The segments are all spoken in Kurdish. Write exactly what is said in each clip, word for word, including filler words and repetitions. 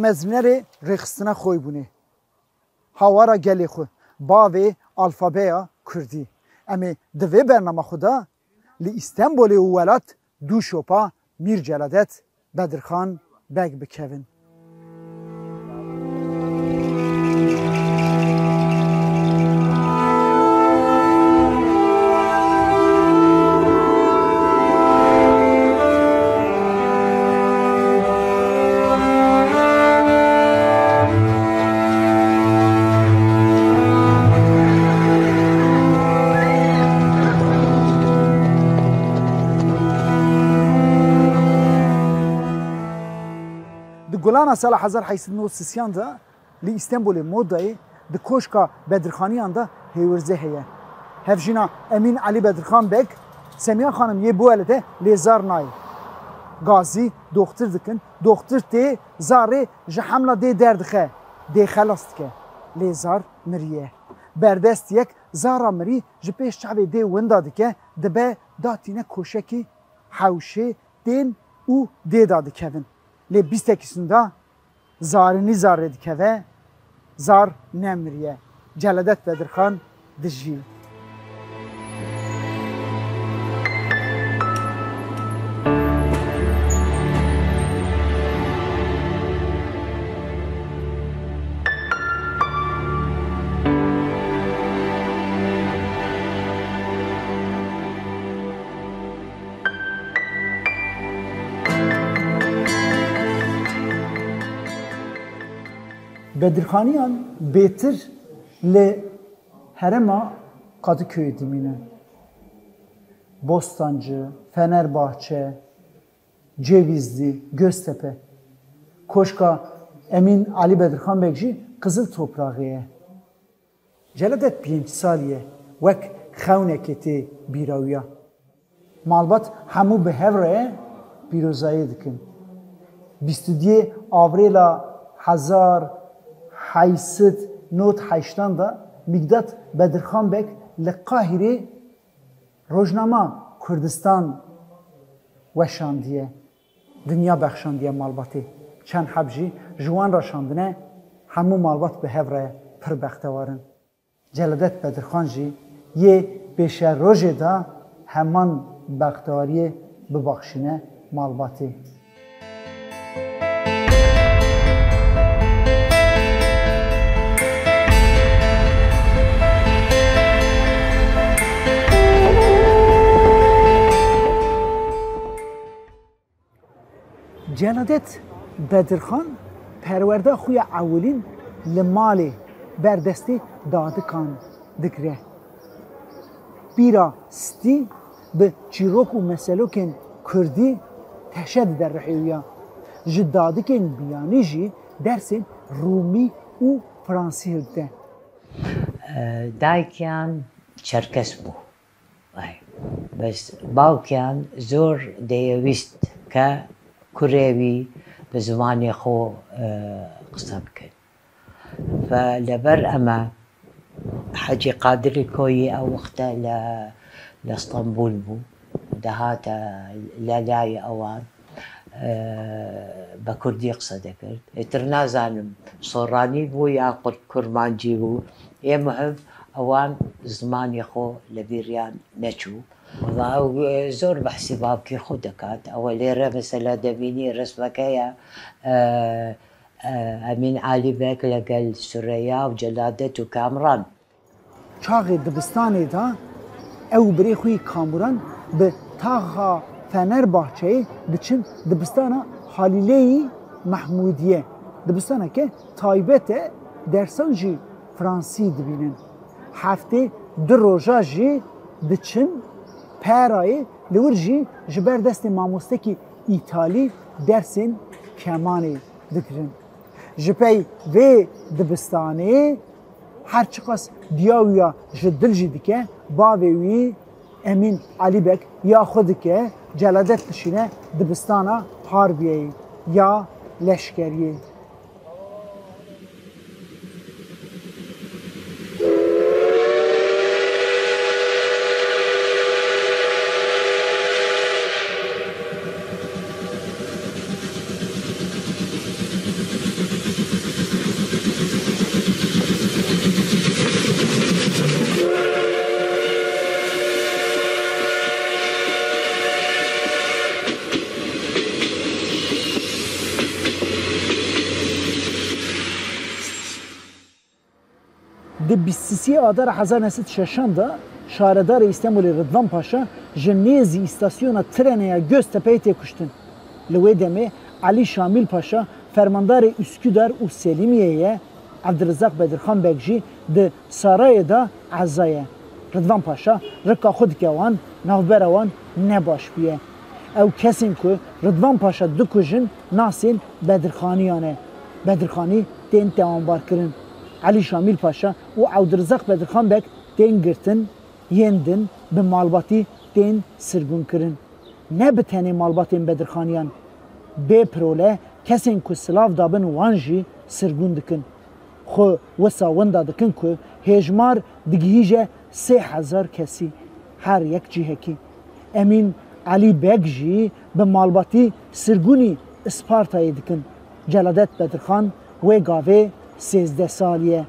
Mezrînerê rêxistina xwe bûnê. Hawara gelê xwe, bavê alfabeya kurdî. Em ê di vê bernama xwe de li Îstenbolê û welat dû şopa Mîr Celadet Bedirxan Beg bikevin. Di gulana sala hezar heyt sed û nod û sisiyan de li Îstenbolê Modayê di Koşka Bedirxaniyan de hêwirzê heye. Hevjîna Emîn Elî Bedirxan Beg, Semiya Xanim yê biwelide lê zar nayê. Gazî doxtir dikin, doxtir tê zarê ji hemla dê derdixe, dê xelas dike. Lê zar miriye. Berdestiyek zara mirî ji pêş çavê dê winda dike, dibe datîne koşekî hewşê tên û dê da dikevin. Lê bîstekî sunda zarinî zarê dikeve, zar nemiriye. Celadet Bedirxan dijî. Bedirxaniyan bêtir li herêma Kadıköyê dimîne. Bostancı, Fenerbahçe, Cevizli, Göztepe. Koşka Emîn Elî Bedirxan Beg jî Qizil Topraxê ye. Celadet pênc salî ye, wek xewnekê tê bîra wî ya. Malbat hemû bi hev re ye, pîrozayê dikin. Bîst û duyê Avrêla hezar heyt sed nod heştan de Mîkdat Bedirxan Beg li Qahîrê rojnama Kurdistan weşandiye. Dinya bexşandiye malbatê. Çend heb jî ji wan re şandine, hemû malbat bi hev re pir bextewar in. Celadet Bedirxan jî yê pêşerojê de heman bextewariyê bibaxşîne malbatê. Celadet Bedirxan perwerda xwe ya ewilîn li malê ber destê dadikan digire. Pîra Stî bi çîrok û meselokên kurdî teşe dide rihê wî ya. Ji dadikên biyanî jî dersên rûmî û fransî hildide. Daykiyan çerkes bû. Ay. Bes bawkiyan zor dêyewîst ke kurê wî bi zimanê xwe, e, qise bikin. Fe leber eme Hecî Qadirî Koyî ew wexte le, le Stenbul bû. Dihate lelayê ewan, e, be kurdî qise dikir. Êtir nazanim Soranî bû ya Kur-, Kurmancî bû. Ê muhim ewan zimanê xwe li bîriyan neçû. Wela ew, e, zor behsî bavkê xwe dikat. Ew lêre mesela demînî resmeke ye, e, e, Emîn Alî Beg legel Sureya û Celadet û Kamran. Çaxê dibistanê de ew û birê xwe yî Kamuran bi taxa Fenerbahçeyê diçin dibistana Halîleyî Mehmûdiyê. Dibistaneke taybet e, dersan jî fransî dibînin. Heftê du roja jî diçin Perayê, li wir jî ji ber destê mamostekî îtalî dersên kemanê digirin. Ji pey vê dibistanê her çiqas diya wî ya ji dil jî dike, bavê wî Emîn Alîbek ya xwe dike, Celadet dişîne dibistana Harbiyeyê ya leşkeriyê. Di bîst û sê Adara hezar neh sed şeşan de şaredarê Îstenbulê Ridvan Paşa ji nêzî îstasyona trenê ya Göztepe'yê tê kuştin. Li wê demê Elî Şamîl Paşa fermandarê Üsküdar û Selimiye'yê ye, Evdirizak Bedirxan Beg jî di sarayê de eza ye. Ridvan Paşa rika xwe dike wan, navbera wan ne baş bûye. Ew kesên ku Ridvan Paşa dikujin nasên Bedirxaniyan e. Bedirxanî tên tewanbarkirin. Elî Şamîl Paşa û Evdirizak Bedirxan Beg tên girtin, yên din bi malbatî tên sirgûnkirin. Ne bi tenê malbatên Bedirxaniyan, bê pirole kesên ku silav dabin wan jî sirgûn dikin. Xwe wisa winda dikin ku hêjmar digihîje sê hezar kesî, her yek cihekî. Emîn Elî Beg jî bi malbatî sirgûnî Ispartayê dikin. Celadet Bedirxan wê gavê sêzdeh salî ye.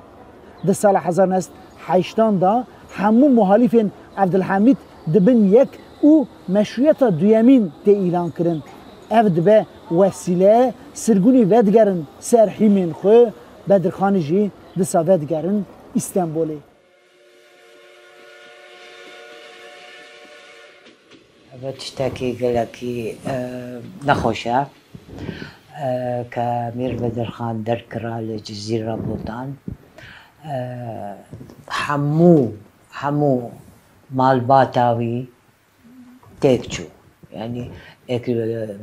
Di sala hezar neh sed heştan de hemû muhalîfên Evdilhemîd dibin yek û meşrûyeta duyemîn tê îlan kirin. Ev dibe wesîle sirgûnî vedigerin ser hîmên xwe, Bedirxanî jî disa vedigerin Îstenbolê. Ev tiştekî gelekî, e, nexweş e, e, ke Mîr Bedirxan derkira li Cizîra Botan. E, hemû, hemû malbata wî têk çû. Yanî, ek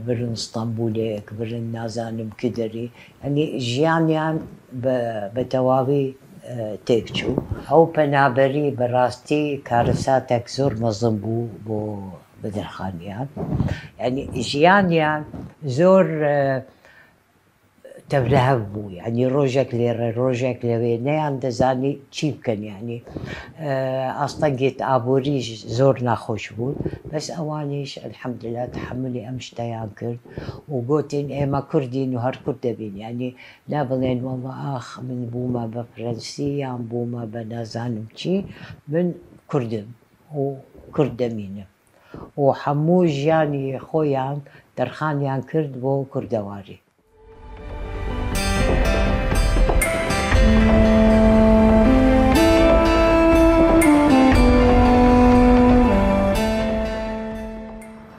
birin Stenbolê, ek birin nazanim ki derî. Yanî, jiyaniyan bi, bi tewavî, e, têk çû. Ew penaberî bi rastî karisatek zor mezin bû bo Bedirxaniyan. Yanî, jiyaniyan zor, e, tevlihev bû. Yanî rojek lê re, rojek lê wê, neyan dizanî çî bikin. Yanî, e, astengê aborî jî zor nexweş bû. Bes ewanîş, elhemdulillah, tehemulê em ji te yan kir û gotin, "Ê me Kurd in û her Kurd dibin." Yanî, ne bilên, "Wela ax, min bûme be Fransî yan bûme be nazanim çî, min Kurd im û Kurd demînim." Û hemû jiyanî xwe yan terxan yan kir bo kurdewarî.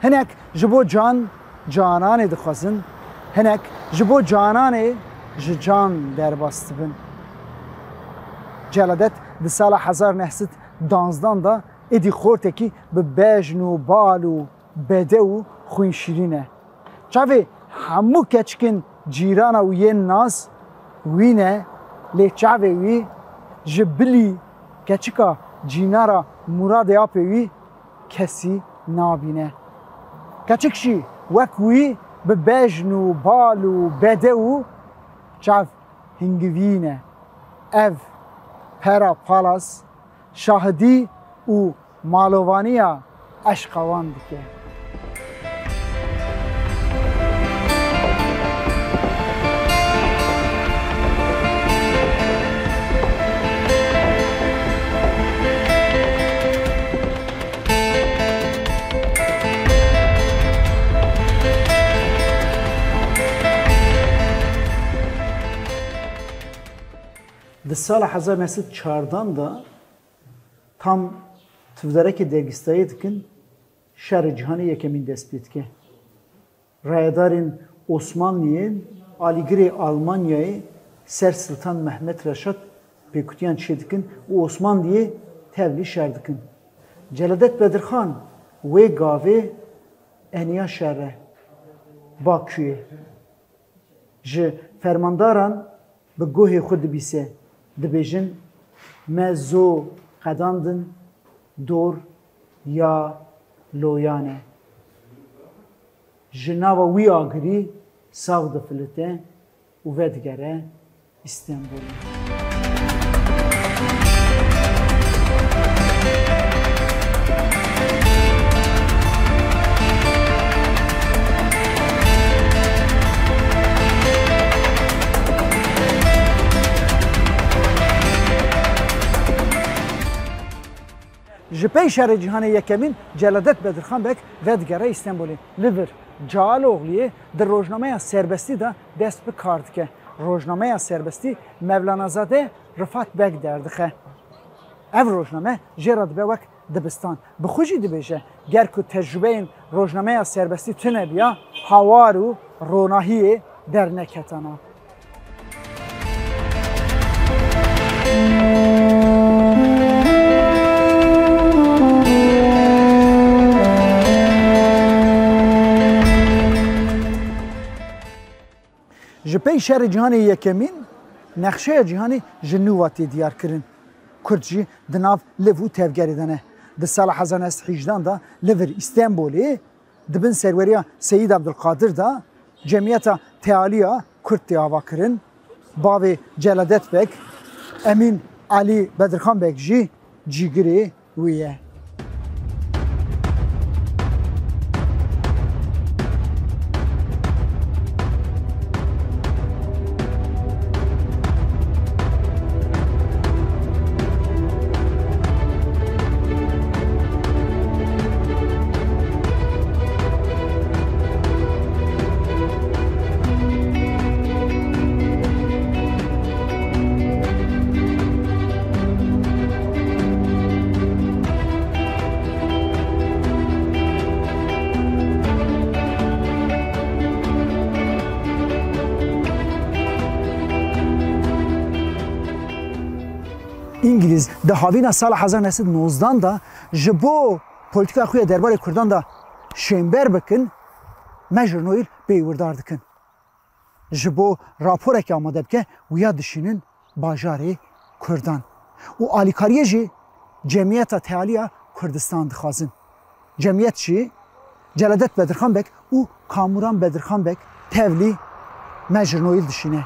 Hinek ji bo can, cananê dixwazin, hinek ji bo cananê ji can derbas dibin. Celadet di sala hezar neh sed danzdan de êdî xortekî bi bejn û bal û bedew û xwînşîrîn e. Çavê hemû keçikên cîrana wî yên nas wî ne, lê çavê wî ji bilî keçika cînara Muradê apê wî kesî nabîne. Keçik jî wek wî bi bejn û bal û bedew û çav hingivîn e. Ev pera palas şahidî û malovaniya eşqa wan dike. Di sala hezar neh sed çardan de tam tivdarekê dergîstayê dikin, şerê cîhanê yekemîn dest pê dike. Rayedarên Osmanliyê, alîgirê Almanyayê ser Siltan Mehmet Reşad pêkutiyan çêdikin û Osmanliyê tevlî şer dikin. Celadet Bedirxan wê gavê eniya şer e Bakuyê. Ji fermandaran bi guhê xwe dibîse, dibêjin, "Me zo qedandin dor ya loyan e." Ji nava wî agirî sax difilite û vedigere Îstenbulê. Ji pey Şerê Cîhanê Yekemîn Celadet Bedirxan Beg vedigere Îstenbulê. Li vir Calogliyê di rojnameya Serbestî de dest bi kar dike. Rojnameya serbestî Mevlanazade Rifat Beg derdixe. Ev rojname jê re dibe wek dibistan. Bi xwe jî dibêje, ger ku tecrûbeyên rojnameya serbestî tune biya, hawar û ronahiyê derneketana. Ji pey Şerê Cîhanê Yekemîn, nexşeya cîhanê ji nû ve tê diyar kirin. Kurd jî di nav liv û tevgerê de ne. Di sala hezar neh sed hejdan de li vir Îstenbolê, di bin serweriya Seyîd Abdulkadir de Cemiyeta Tealiya Kurd tê avakirin. Bavê Celadet Beg, Emîn Elî Bedirxan Beg jî cîgirê wî ye. Îngilîz di havîna sala hezar neh sed nozdan de ji bo polîtîka xwe ya derbarê Kurdan de şênber bikin, Major Noel pê wirdar dikin. Ji bo raporekê amade bike, wiya dişînin bajarê Kurdan. Û alîkariyê jî Cemiyeta Tealiya Kurdistan dixwazin. Cemiyet jî Celadet Bedirxan Beg û Kamuran Bedirxan Beg tevlî Major Noel dişîne.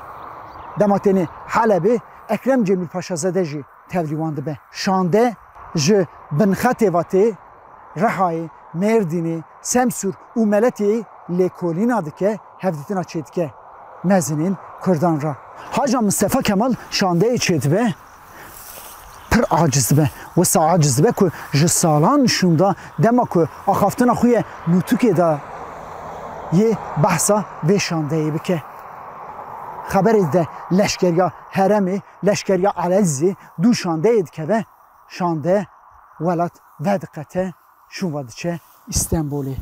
Dema têne Helebê, Ekrem Cemîl Paşazade jî tevlî wan dibe. Şande ji Binxetê ve tê Rihayê, Mêrdînê, Semsûr û Meletiyeyê lêkolîna dike, hevdîtina çêdike mezinên Kurdan re. Haca Mistefa Kemal şandeyê çêdibe, pir aciz dibe. Wisa aciz dibe ku ji salan şûnda dema ku axaftina xwe yê nûtûkê de yê behsa vê şandeyê bike. Xeberê dide leşkeriya herêmê, leşkeriya Elezîzê dû şandeyê dikeve, şande welat vediqete, şûn ve diçe Îstenbolê.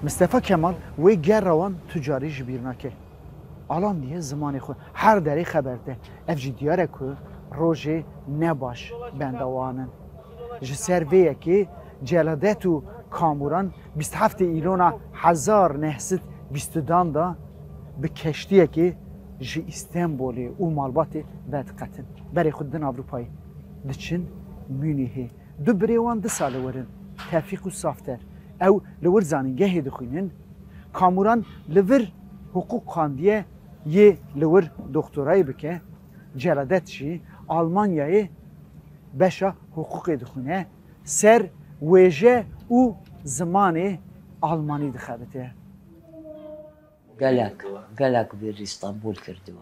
Mistefa Kemal wê gera wan tu carî ji bîr nake. Alan diye zimanê xwe her derê xeber de. Ev jî diyar e ku rojê ne baş benda wan in. Ji ser vê yekê Celadet û Kamuran bîst heftê Îlona hezar neh sed bîst dan de bi keştiyekê ji Îstenbolê û malbatê vediqetin. Berê xwe didin Ewropayê. Diçin Münihê. Du birê wan disa li wir in, Tevfîq û Safter. Ew li wir zanîngehê dixwînin. Kamuran li vir hiqûq xandiye yê li wir doktorayê bike. Celadet jî Almanyayê beşa hiqûqê dixwîne. Ser wêje û zimanê almanî dixebite. Gelek, gelek bêrî Stenbol kirdiwe.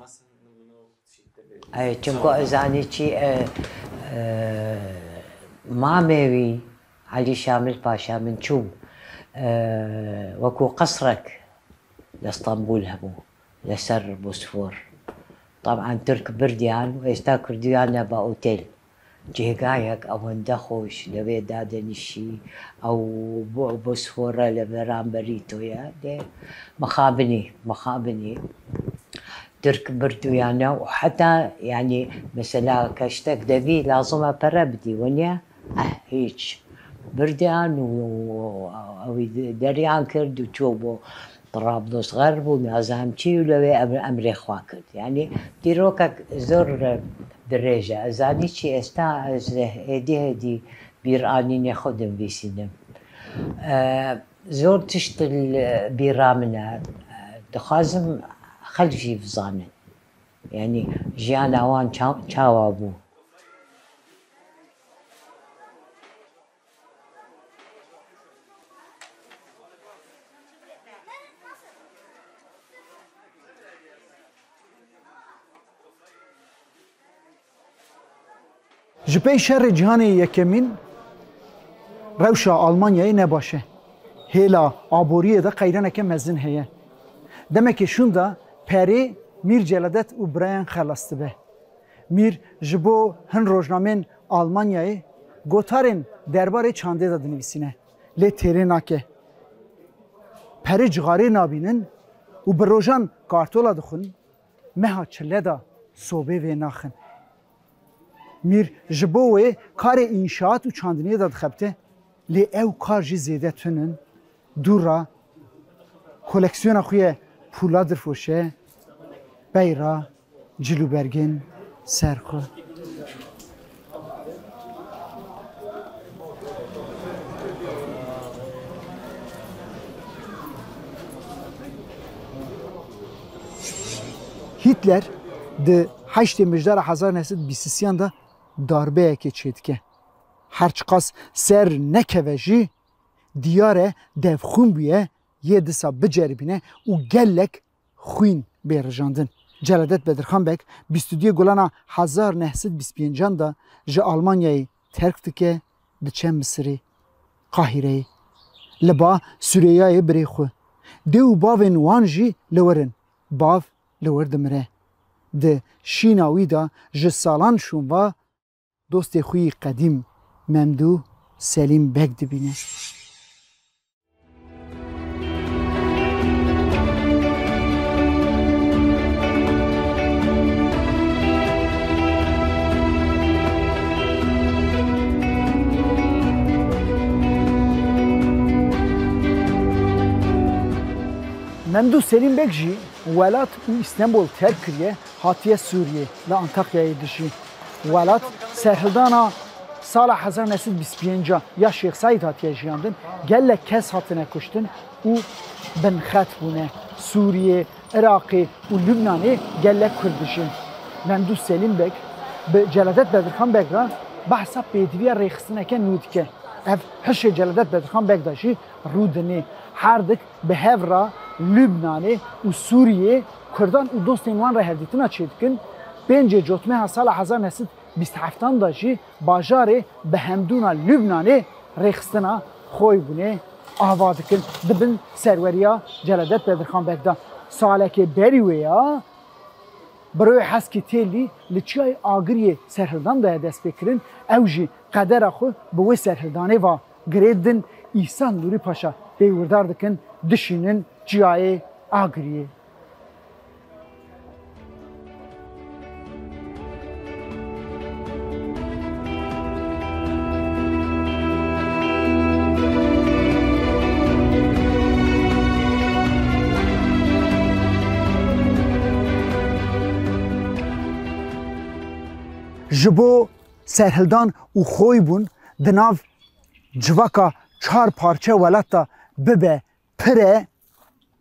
Ey, çimku ez zanî çi, e, e, mamê wî, Elî Şamil Paşa, min çû, e, wekû qesrek li Stenbol hebû, li ser Bosfor. Taban Tirk birdiyan û êsta kirdiyan nebe otel. Cêgayek ewende xweş, li wê dadenişî, ew bo-, Bosfora li beramberî to ye, lê mixabinî, mixabinî. Tirk birdiyan e û heta, yanî, mesela, keştek devî lazim e pere bidî, weniye? Eh, hîç. Birdiyan û, û ew ê de-, deriyan kir û çû bo Trablusgarp û nazam çi û lewê em-, emrê xwe kir. Yanî dîrokek zor, e, dirêj e. Ez zanî çi êsta ez êdî hêdî bîranînê xwe dinivîsînim. E, zor tişt li bîra min e. Dixwazim xelk jî bizanin. Yanî jiyana wan ça-, çawa bû. Ji pey şerê cîhanê yekemîn rewşa Almanyayê ne baş e. Hêla aboriyê de qeyraneke mezin heye. Demekê şûnda perê Mîr Celadet û birayan xelas dibe. Mîr ji bo hin rojnameyên Almanyayê gotarên derbarê çandê de dinivîsîne, lê têrê nake. Perê cixarê nabînin û bi rojan kartola dixwin, meha çile de sobê vê naxin. Mîr ji bo wê karê înşaat û çandiniyê de dixebite, lê ew kar jî zêde tun in. Dû re koleksiyona xwe yê pûla dirfoşe, pey re cilûbergên ser xwe. Hitler di heştê Mijdara hezar neh sed bîst û sêyan de darbeyekê çêdike. Her çiqas ser nekeve jî, diyar e dev xwîn bûye, yê disa biceribîne û gelek xwîn bê rijandin. Celadet Bedirxan Beg bîst û duyê Gulana hezar neh sed bîst û pêncan de ji Almanyayê terk dike, diçe Misirê, Qahîreyê. Li ba Süreyayê birê xwe. Dê û bavên wan jî li wir in. Bav li wir dimire. Di şîna wî de ji salan şûnva dostê xwe yî qedîm Memdû Selîm Beg dibîne. Memdû Selîm Beg jî welat û Îstenbol terk kiriye, hatiye Sûriyê, li Antakyayê dijî. Welat serhildana sala hezar neh sed bîst û pênc ya Şêx Seîd hatiye jiyandin, gelek kes hatine kuştin û binxet bûne. Sûriyê, Iraqê û Lubnanê gelek Kurd dijîn. Memdû Selîm Beg bi Celadet Bedirxan Beg re behsa pêdiviya rêxistineke nû dike. Ev hişê Celadet Bedirxan Beg de jî rû dinê. Her dik bi hev re Lubnanê û Sûriyê Kurdan û dostên wan re hevdîtina çêdikin. Pêncê Cotmeha sala hezar neh sed bîst heftan de jî bajarê bi hemdûna Lubnanê rêxistina Xoybûnê ava dikin, di bin serweriya Celadet Bedirxan Beg de. Salekê berî wê ya, Biroyê Heskî Têlî li Çiyayê Agiriyê serhildan daye destpêkirin, ew jî qedera xwe bi wê serhildanê ve girê din, Îhsan Nûrî Paşa pê wirdar dikin, dişînin Çiyayê Agiriyê. Ji bo serhildan û Xoybûn di nav civaka çar parçe welat de bibe pir e,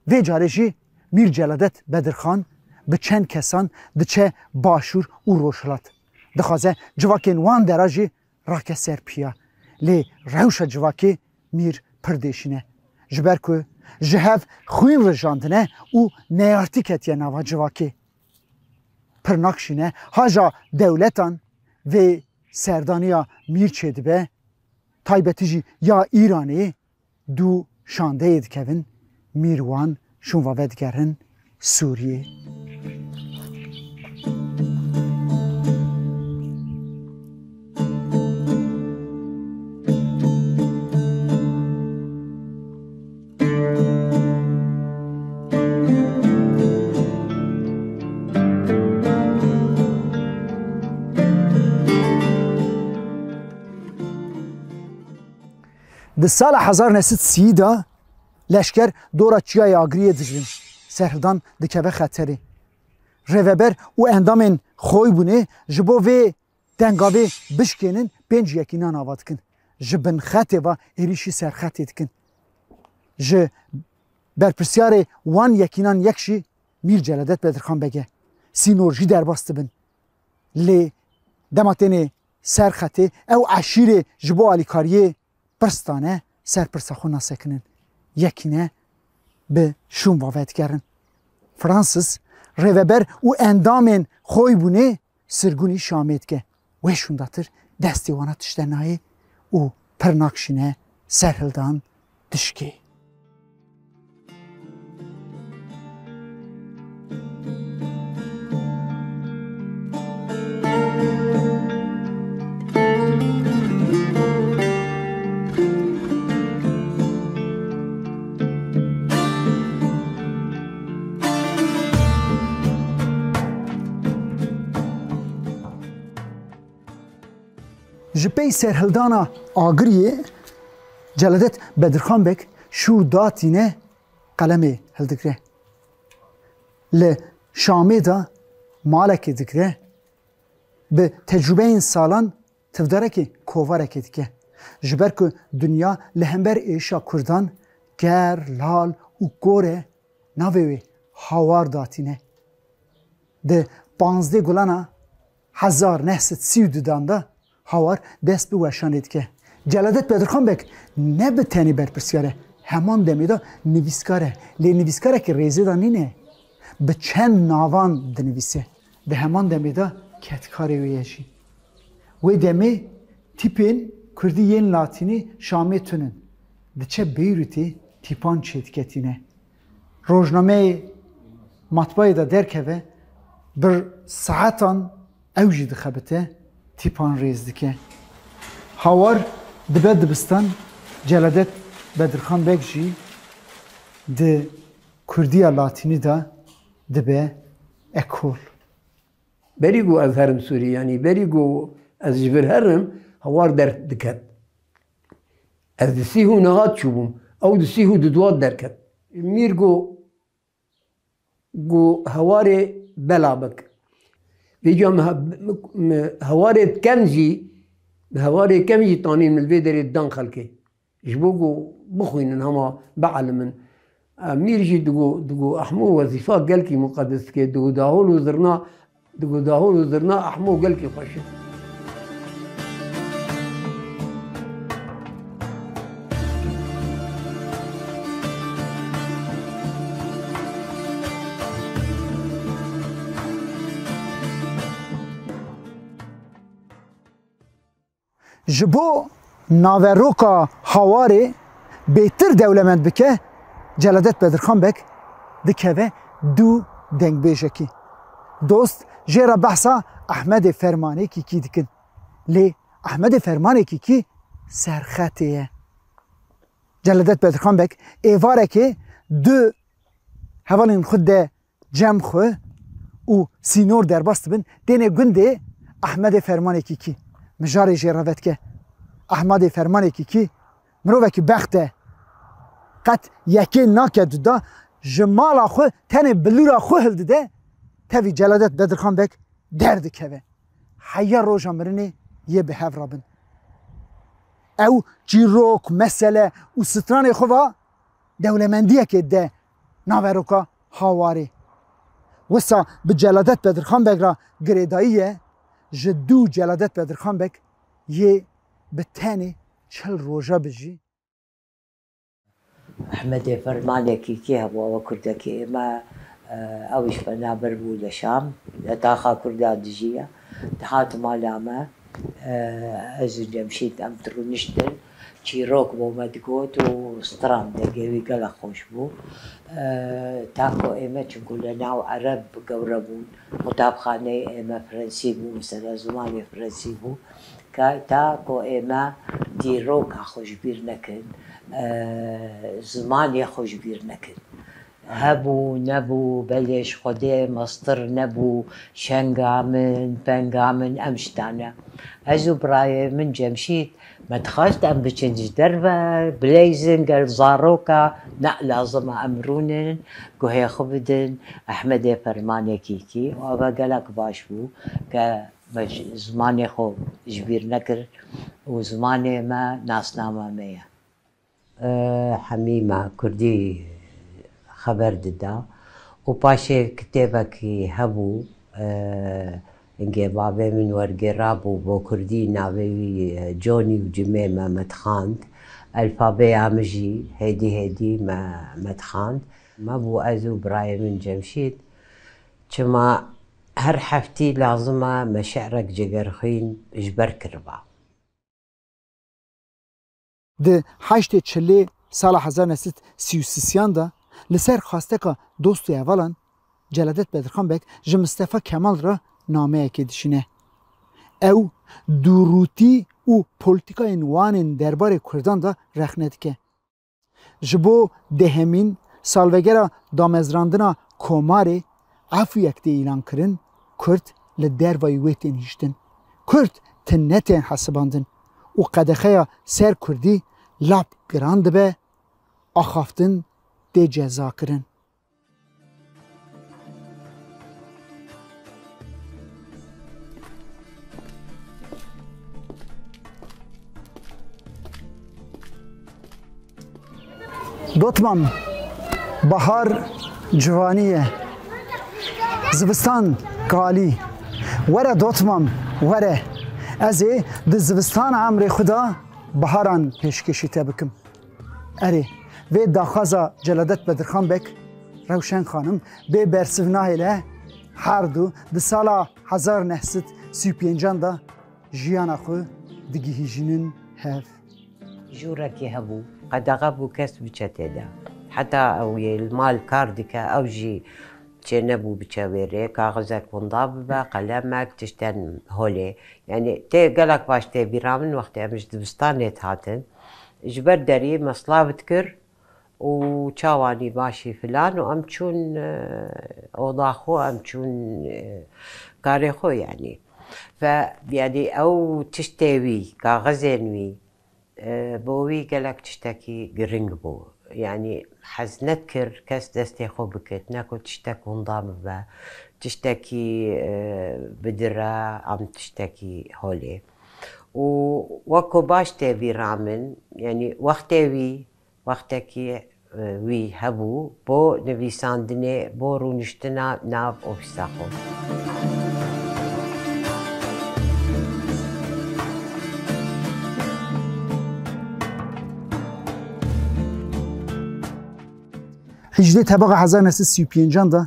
vê carê jî Mîr Celadet Bedirxan bi çend kesan diçe Başûr û Rojhilat. Dixwaze civakên wan dera jî rake ser piya. Lê rewşa civakê Mîr pir dêşîn e. Ji ber ku ji hev xwîn rijandine û neyartî ketiye nava civakê. Pir nakşîne, haja dewletan vê serdaniya Mîr çêdibe, taybetî jî ya Îranê, du şandeyê dikevin, Mîr wan şûnva vedigerin Sûriyê. Di sala hezar neh sed sî de leşker dora Çiyayê Agiriyê dijîn. Serhildan dikeve xeterê. Rêveber û endamên Xoybûnê ji bo vê dengavê bişkênin pênc yekînan ava dikin. Ji bin xetê ve êrîşî ser xetê dikin. Ji berpirsiyarê wan yekînan yek jî Mîr Celadet Bedirxan Beg e. Sînor jî derbas dibin. Lê dema têne ser xetê, ew eşîrê ji bo alîkariyê pirs dane, ser pirsa xwe nasekinin. Yekîne bi şûnva vedigerin. Francis, rêveber û endamên Xoybûnê sirgûnî Şamê dike. Wê şûndatir destê wana tişte nayê û pir nakşîne serhildan dişkê. Ji pey serhildana Agiriyê Celadet Bedirxan Beg şûr datîne, qelemê hildigre. Li Şamê de malekê digre, bi tecrûbeyên salan tivdarekê kovarekê dike. Ji ber ku dinya li hember êşa Kurdan ger, lal û kor e, navê wê Hawar datîne. Di panzdeh Gulana hezar neh sed sî û dudan de Hawar dest bi weşanê dike. Celadet Bedirxan Beg ne bi tenê berpirsyar e, heman demê de nivîskar e. Lê nivîskarekî rêzê de nîne. Bi çend navan dinivîse. Di heman demê de kedkarê wê ye jî. Wê demê tîpên kurdî yên latînî Şamê tune. Diçe Beyrûtê tîpan çêdike tîne. Rojnameyê matbayê de derkeve, bi saetan ew jî dixebite, tîpan rêz dike. Hawar dibe dibistan, Celadet Bedirxan Beg jî di kurdiya latînî de dibe ekol. Berî ku ez herim Sûrî, yanî berî ku ez ji vir herim, Hawar derdiket. Ez di sîh û nehat çûbûm, ew di sîh û duduat derket. Mîr got, got, Hewarê bela bik. Vêca min he-, min, min Hewarê dikem jî, Hewarê kem jî tanîn min li vê derê didan xelkê. Ji bo ku bixwînin hema bielimin. E, Mîr jî digo, digo Ehmo wezîfa gelkî muqedes dike, digo dahol û zirna, digo dahol û zirna Ehmo gelkî xweş e. Ji bo naveroka Hawarê bêtir dewlemend bike, Celadet Bedirxan Beg dikeve dû dengbêjekî. Dost jê re behsa Ehmedê Fermanê Kîkî dikin. Lê Ehmedê Fermanê Kîkî serxetê ye. Celadet Bedirxan Beg êvarekê du hevalên xwe de cem xwe û sînor derbas dibin, têne gundê Ehmedê Fermanê Kîkî. Mijarê jê re vedike. Ehmedê Fermanê Kîkî mirovekî bext e. Qet yekê nake duda, ji mala xwe tenê bilûra xwe hildide, tevî Celadet Bedirxan Beg derdikeve. Heya roja mirinê yê bi hev re bin. Ew çîrok, mesele û stranê xwe va dewlemendiyekê de naveroka Hawarê. Wisa bi Celadet Bedirxan Beg re girêdayî ye, ji dû Celadet Bedirxan Beg yê bi tenê çil roja bijî. Ehmedê Fermanê Kîkî hebû, ew kurdekî ême, e, ew jî penaber bû li Şam, li taxa Kurda dijî ye. Dihat mala me, e, ez û Cemşîd em dirûniştin, çîrok bo me digot û stran, dengê wî gelek xweş bû. E, ta ku ême, çunku li nav Ereb gewre bûn, qutabxaneyê ême Frensî bû, mesela zimanê Frensî bû. Ka-, ta ku ême dîroka xwe ji bîr nekin, e, zimanê xwe ji bîr nekin. Hebû, nebû, belê ji Xwedê mestir nebû, şenga min, penga min, em ji tane. Ez û birayê min Cemşîd, me dixwest em biçin ji derve, bileyzin gel zaroka, ne lazim e em rûnin, guhê xwe bidin, Ehmedê Fermanê Kîkî, û eve gelek baş bû, ke me ji, zimanê xwe ji bîr nekir û zimanê me nasnama me ye. E, hemî me kurdî xeber dida û paşê kitêbekî hebû, e, hingê bavê min wergêrabû bo kurdî, navê wî, e, Conî û Cimê me, me dixwend. Elfabeya min jî hêdî hêdî me, me dixwend. Me bû ez û birayê min Cemşîd, çima her heftî lazim e me şi'rek Cegerxwîn ji ber kiriba. Di heştê çilê sala hezar neh sed sî û sisiyan de li ser xwesteka dost û hevalan Celadet Bedirxan Beg ji Mistefa Kemal re nameyekê dişîne. Ew dûrûtî û polîtîkayên wan ên derbarê Kurdan de rexne dike. Ji bo dehemîn salvegera damezrandina Komarê efûyek tê îlankirin, Kurd li dervayî wê tên hiştin. Kurd tune tên hesibandin û qedexeya ser Kurdî lap giran dibe, axaftin tê cezakirin. Dotmam, bahar civanî ye. Zivistan kalî. Were dotmam, were. Ez ê di zivistana emrê xwe de baharan pêşkêşî te bikim. Erê, vê daxwaza Celadet Bedirxan Beg, Rewşen Xanim, bê bersiv nahêle, her du di sala hezar neh sed sî û pêncan de jiyana xwe digihîjînin hev. Jûrekî hebû, qedexe bû kes biçe tê de. Heta ew yê li mal kar dike, ew jî çênebû biçe wê rê, kaxizek winda bibe, qelemek, tiştên holê. Yanî tê gelek baş tê bîra min wextê em ji dibistanê dihatin. Ji ber derî me silav dikir û çawanî başî filan û em çûn, e, oda xwe, em çûn, e, karê xwe yanî. Ve yanî ew tiştê wî, kaxizên wî, e, bo wî gelek tiştekî giring bû. Yanî hez nedikir kes destê xwe bikit, ne ku tiştek winda bibe, tiştekî, e, bidire, am tiştekî holê. Û wek ku baş tê bîra min, yanî wextê wî, wextekî, e, wî hebû bo nivîsandinê, bo rûniştina nav ofîsa xwe. Hejdê Tebaxa hezar neh sed sî û pêncan de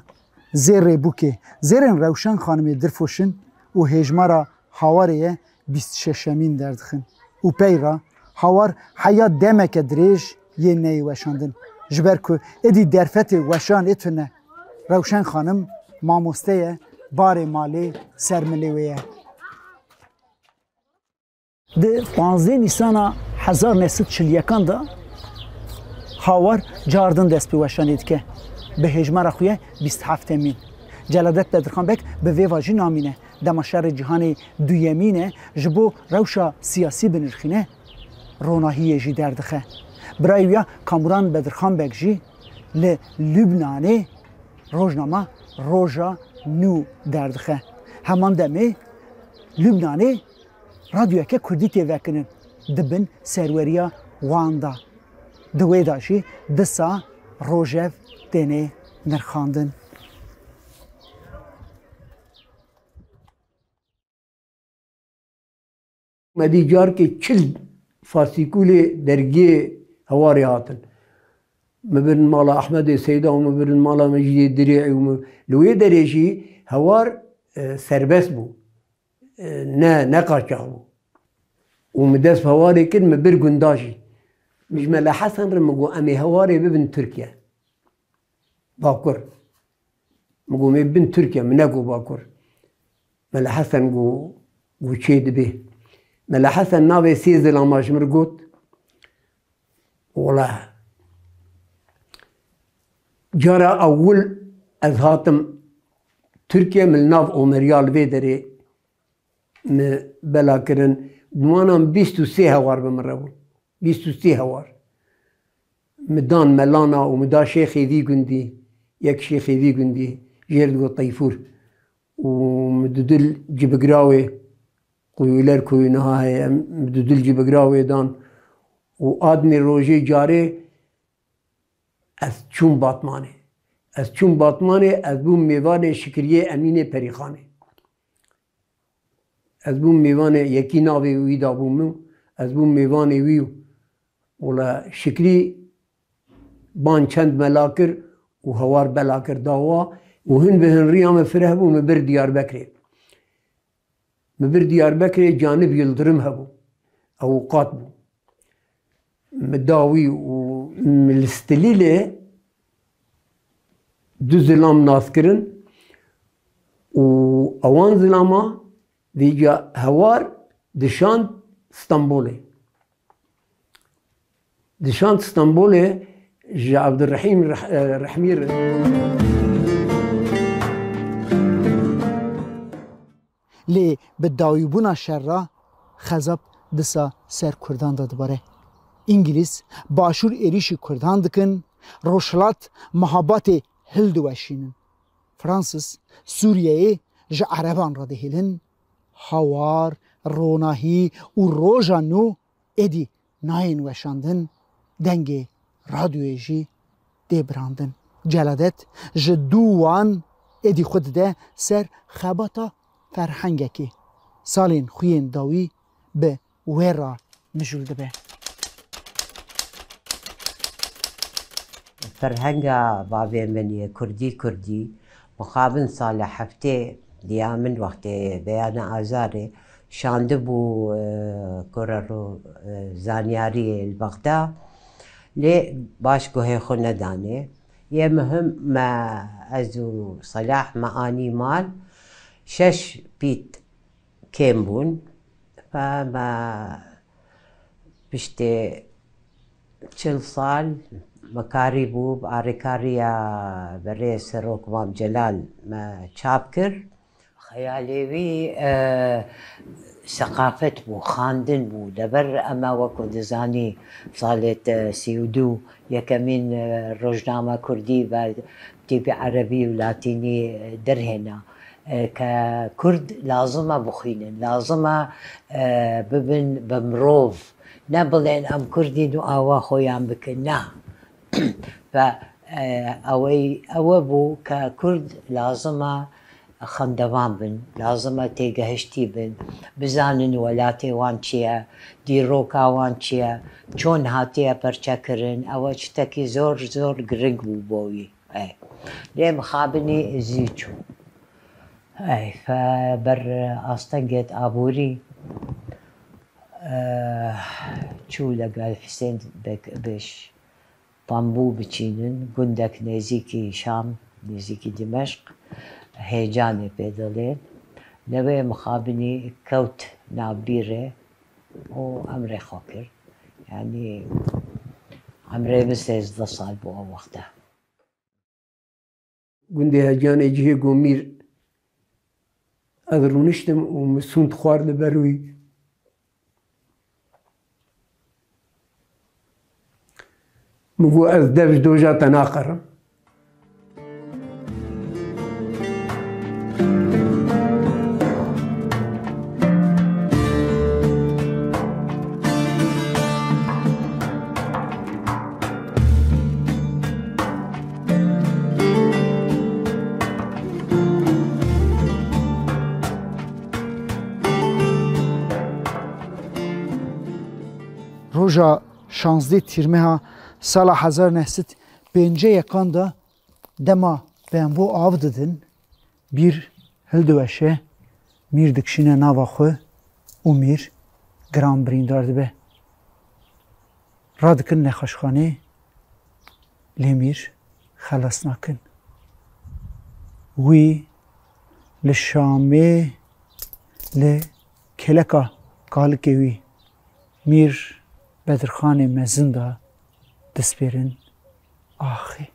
zêr Rêbûkê, zêrên Rewşen Xanimê dirfoşin û hêjmara Hawarê ye bîst şeşemîn derdixin û pey re Hawar heya demeke dirêj yê neyê weşandin. Ji ber ku êdî derfetê weşanê tune. Rewşen Xanim mamoste ye, barê malê ser milê wê ye. Di panzdeh Nîsana hezar neh sed çil yekan de Hawar cardin dest bi weşanê dike. Bi hêjmara xwe ye bîst heft emîn. Celadet Bedirxan Beg bi vê vajî namîne. Dema şerê cîhanê duyemîn e, ji bo rewşa siyasî binirxîne, ronahiyê jî derdixe. Birayê wî ya Kamuran Bedirxan Beg jî li Lubnanê rojnama Roja Nû derdixe. Heman demê Lubnanê radyoyeke kurdî tê vekirin di bin serweriya wan de. Di wê de jî disa rojev têne nirxandin. Me dî carkê çil fasîkûlê dergiyê Hewarê hatin. Min birin mala Ehmedê Seyda û min birin mala Mecîdê Dirê'î û min, li wê derê jî Hewar, e, serbest bû. E, ne, ne qaçax bû. Û min dest bi Hewarê kir, min bir gunda jî. Min ji Mele Hesen re min got, "Em ê Hewarê bibin Tirkiye." Bakur. Min got, "Em ê bibin Tirkiye." Min negot Bakur. Mele Hesen got, got, "Çê dibe." Mele Hesen navê sê zilama ji min re got. Wela, cara ewil ez hatim Tirkiye, min li nav Omeriya li vê derê min bela kirin. Di wan de bîst û sê hewar bi min re bûn. Bîst û sê hewar. Min dan melana û min da şêxê vî gundî, yek şêxê vî gundî, jê re digot Teyfûr. Û min dudil cibigirawê, quyu ler kuyu niha heye, min dudil cibigirawê dan. Û admê rojê carê ez çûm Batmanê. Ez çûm Batmanê, ez bûm mêvanê Şikiriyê Emînê Perîxanê. Ez bûm mêvanê, yekî navê wî dabû min, ez bûm mêvanê wî û wela Şikrî ban çend mela kir û Hewar bela kir dawa û hin bi hin riya min fireh bû, min bir Diyarbekirê. Min bir Diyarbekirê Canib Yildirim hebû. Ewqat bû. mi dawî û mi li Stilîlê du zilam nas kirin û ewan zilama vêca hewar dişand Stenbolê. Dişand Stenbolê ji Abdurrahîm Reh-, e, Rehmî re. Lê bi dawîbûna şer re xezab disa ser Kurdan de dibare. Îngilîz başûr êrîşî Kurdan dikin, rojhilat mehabatê hildiweşînin. Fransiz Sûriyeyê ji Ereban re dihêlin. Hawar, ronahî û roja nû êdî nayên weşandin, dengê radyoyê jî tê birandin. Celadet ji dû wan êdî xwe dide ser xebata ferhengekê. Salên xwe yên dawî bi wê re mijûl dibe. Ferhenga bavê min yê kurdî kurdî, mixabin sala heftê diya min wextê beyana azarê şandibû, e, kore ro, e, zanyariyê li Bexda. Lê baş guhê xwe nedanê. Yê muhim me, ez û Selah me anî mal. Şeş pît kêm bûn. Fe me piştê çil sal me karîbû, bi arêkariya berê Serok Mam Celal me çap kir. Xeyalê wî, e, seqafet bû, xandin bû. Leber eme wekû dizanî salê te sî û du yekemîn, e, rojname kurdî ve tîpî erebî û latînî, e, derhêna. E, ke kurd lazim e bixwînin, lazim e, e, bibin bi mirov. Ne bilên em kurdîn û awa xwe yan bikin. Na. Ve, e, ewey, ewe bû ke kurd lazim e xendevan bin, lazim e têgehiştî bin, bizanin welatê wan çi ye, dîroka wan çi ye, çon hatiye perçekirin. Ewe çitekî zor, zor giring bû bo wî. Ey. Lê mixabinî zî çû. Ey, fe ber astengêt aborî, e, çû legel Hisên Bek-, Beş Tambû biçînin, gundek nêzîkî Şam, nêzîkî Dimeşq, hêcanê pê dilê. Lewê mixabinî kewt navbîrê û emrê xwe kir. Yanî emrê min sêzdeh sal bû ew wexte. Gundê Hecanê cihê ku mîr, ez rûniştim û min sûnd xwar li ber wî. Min got, ez dev ji doja te naqerim. Roja şazdeh Tîrmeha sala hezar neh sed pêncî yekan de dema bembo av didin, bîr hildiweşe, mîr dikişîne nava xwe û mîr giran birîndar dibe. Radikin nexweşxanê, lê mîr xelas nakin. Wî li Şamê li kêleka kalikê wî mîr Bedirxanê mezin de dispêrin axê.